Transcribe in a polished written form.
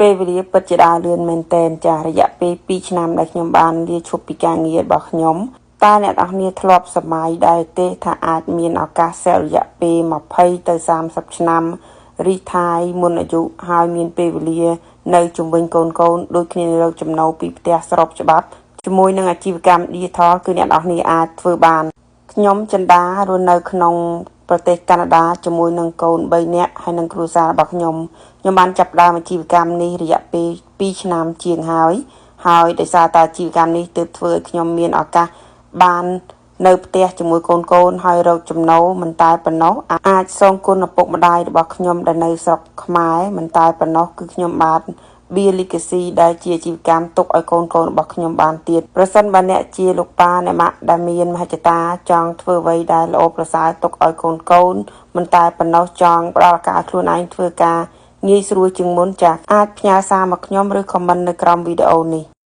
ពេលវេលាពិតជាដើរលឿនមែនទែនចារយៈពេល2ឆ្នាំដែលខ្ញុំបានលាឈប់ពីការងាររបស់ខ្ញុំតើអ្នកនរគ្នាធ្លាប់សម័យដែរទេថាអាចមានឱកាសសេលរយៈពេល20ទៅ30ឆ្នាំretire មុនអាយុហើយមានពេលវេលានៅជំវិញកូនកូនដូចគ្នារកចំណូលពីផ្ទះស្របច្បាប់ជាមួយនឹងអាជីវកម្ម Digital គឺអ្នកនរគ្នាអាចធ្វើបានខ្ញុំចិន្តារស់នៅក្នុងប្រទេសកាណាដាជាមួយនឹងកូន3នាក់ហើយនិងគ្រួសាររបស់ខ្ញុំខ្ញុំបានចាប់ផ្ដើមអាជីវកម្មនេះរយៈពេល2ឆ្នាំជាងហើយហើយដោយសារតែអាជីវកម្មនេះទើបធ្វើឲ្យខ្ញុំមានឱកាសបាននៅផ្ទះជាមួយកូនកូនហើយរកចំណូលមិនតែប៉ុណ្ណោះអាចសងគុណឪពុកម្ដាយរបស់ខ្ញុំដែលនៅស្រុកខ្មែរមិនតែប៉ុណ្ណោះគឺខ្ញុំបាន build legacy ដែលជាអាជីវកម្មទុកឲ្យកូនកូនរបស់ខ្ញុំបានទៀតប្រសិនបើអ្នកជាលោកប៉ាអ្នកម៉ាក់ដែលមានមហិច្ឆតាចង់ធ្វើអ្វីដែលល្អប្រសើរទុកឲ្យកូនកូនមិនតែប៉ុណ្ណោះចង់ផ្ដល់ឱកាសឲ្យខ្លួនឯងធ្វើការងាយស្រួលជាងមុនចា៎អាចផ្ញើសារមកខ្ញុំឬ comment នៅក្រោមវីដេអូនេះ។